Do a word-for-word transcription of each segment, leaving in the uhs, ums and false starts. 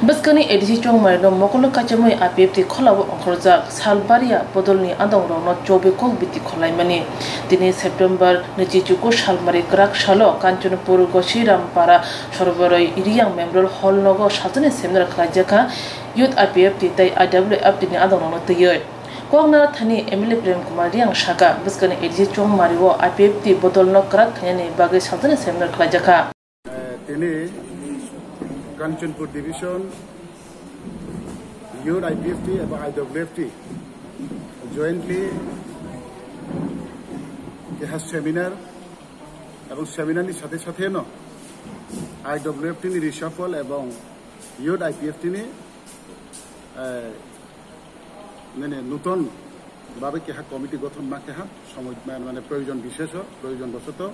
Bwskangni A D C Chongmarino mokolo kachamwi I P F T kholao ongkhorjak Salbaria bodolni adongrokno chobwi kok biti kholaimani. Tini September nwichichuku salmari kwrak salo Kanchanpur Gosirampara Sorboroi Riyang Memorial Hall nogo sajani seminar khlaijakha Youth I P F T tei I W F T ni adongrokno twiwi. Koknarathani M L A Prem Kumar Riyang saka, bwskangni A D C Chongmario I P F T bodolno kwrak khainani bagwi sajani seminar khlaijakha. Eh, tini Kanchanpur Division, Youth I P F T eba I W F T jointly keha seminar, ebong seminar ni sathe sathe no I W F T ni reshuffle ebong Youth I P F T ni, eh, mane nuton babe keha committee gothon ma keha somoy, mane proyojon bisheso, proyojon bosoto.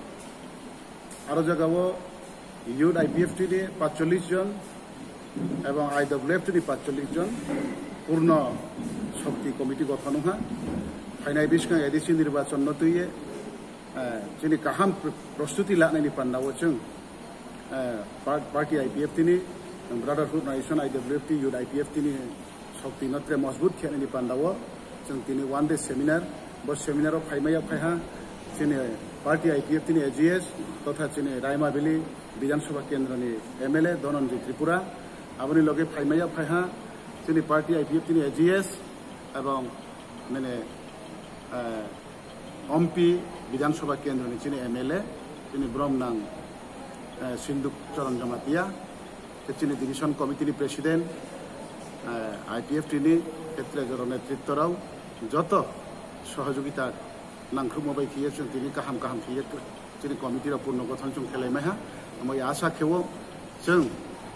Aro jagao Youth I P F T ni paanchchollish jon ebong I W F T ni paanchchollish jon purno shokti committee gothon wngha. Phainai bwskang A D C nirbachon no twiwi, eh, chini kaham pr-, prostuti lanani pandao chwng, eh, par-, party I P F T ni, Brotherhood Nation I W F T, Youth I P F T ni shokti no tre mojbut khenani pandao chwng tini one day seminar, bo seminar o phaimaya phaiha chini party I P F T ni A G S totha chini Raimabili Bidhan Sabha Kendra ni M L A Dhananjay Tripura, aboni loge phaimaya phaiha chini party I P F T ni A G S ebong mane, eh, Ompi Bidhan Sabha Kendra ni chini M L A, chini Bromnang, eh, Sinduk Charan Jamatia, khe chini division committee ni president, eh, I P F T ni khetre jora netritto rao joto sohojogita nangkhrumo bai khiye chwng tini kaham kaham khiye chini committee rok purno gothon chwng khelai maiha. Omo ya asa khewo chwng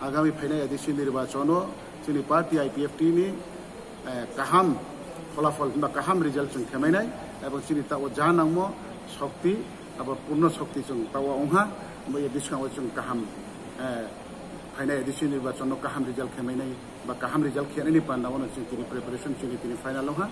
agami phainai A D C nirbachon o chini party I P F T ni, eh, kaham pholafol hwnba kaham result chwng khemainai, ebong chini tao ja nangmo shokti, abo purno shokti chwng tao wngha, omo ya bwskango chwng kaham, eh, phainai A D C nirbachon no kaham result khemainai ba kaham result khenani pandao no chwng tini preparation chini tini final wngha,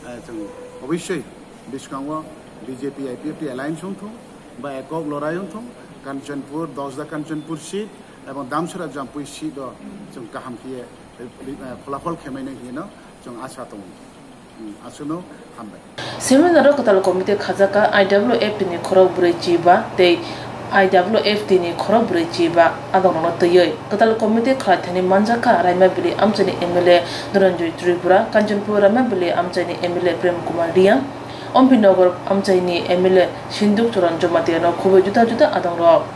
eh, chwng obviously bwskango B J P I P F T alliance wngthung ba ekok lorai wngthung, Kanchanpur, Dosda Kanchanpur seat, ebong Damsara Jampui seat o chwng kaham khiye, eh, pholafol khemainai hinwi no chwng asa tongo. Hmm, aswkno hambai. Seminar o kwtal committee khajaka I W F T ni khorok brwi chiba tei I W F T ni khorok brwi chiba adongrokno twiwi. Kwtal committee khlai thani manjakha Raimabili amchaini M L A Dhananjay Tripura, Kanchanpur Raimabili amchaini M L A Prem Kumar Riyang, Ompinagar amchaini M L A Sinduk Charan Jamatia no khubui juda juda adongrok.